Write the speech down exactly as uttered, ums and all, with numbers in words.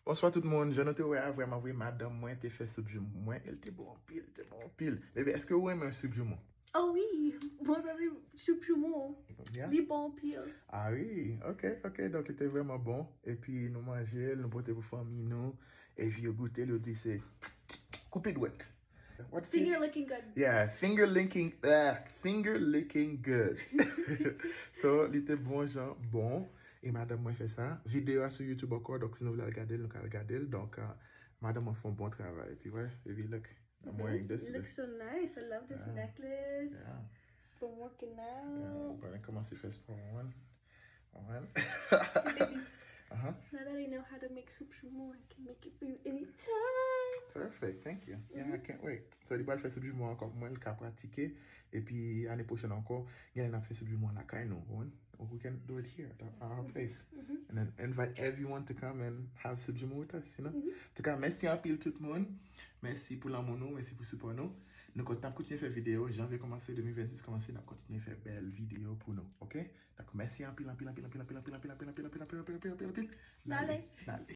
Bonswa tout moun, jan nou te wè a, vrèman vre, madanm mwen te fè soup joumou mwen, e l te bon anpil, te bon anpil. Bebe, èske ou renmen soup joumou? Oh wi, mwen renmen soup joumou. Yeah? Li bon anpil. Ah wi, ok, ok, donk li te vrèman bon. Epi nou manje l, nou pote pou fanmi nou. Epi yo goute l, yo di se koupe dwèt. What's it? Finger looking good. Yeah, finger linking, uh, finger licking good. So, li te bon jan bon. E madanm mwen fè sa. Videyo a sou YouTube ankò, donk si nou vle al gade l, nou ka al gade l. Donk, uh, madanm mwen fè yon bon travay. Epi, wè, epi look, I'm wearing this. It looks so nice. I love this Yeah. Necklace. Yeah, Been working yeah. out. Mwen kòmanse fè spò, one. One. Baby, Uh-huh. Now that I know how to make soup joumou, I can make it for you anytime. Perfect, thank you. Yeah, I can't wait. So, li pral fè soup joumou ankò pou mwen, li ka pratike. Epi, ane pwochèn ankò, gen lè n ap fè soup joumou lakay nou, one. Or we can do it here at our place. And then invite everyone to come and have soup joumou with us, you know? Antouka, mèsi anpil tout moun. Mèsi pou lanmou nou, mèsi pou sipò nou. Nou kontan ap kontinye fè videyo. Janvye kòmanse, de mil vennsis kòmanse, n ap kontinye fè bèl videyo pou nou, ok? Donk, mèsi anpil, anpil, anpil, anpil, anpil, anpil, anpil, anpil, anpil, anpil, anpil, anpil, anpil, anpil, anpil. N ale. N ale.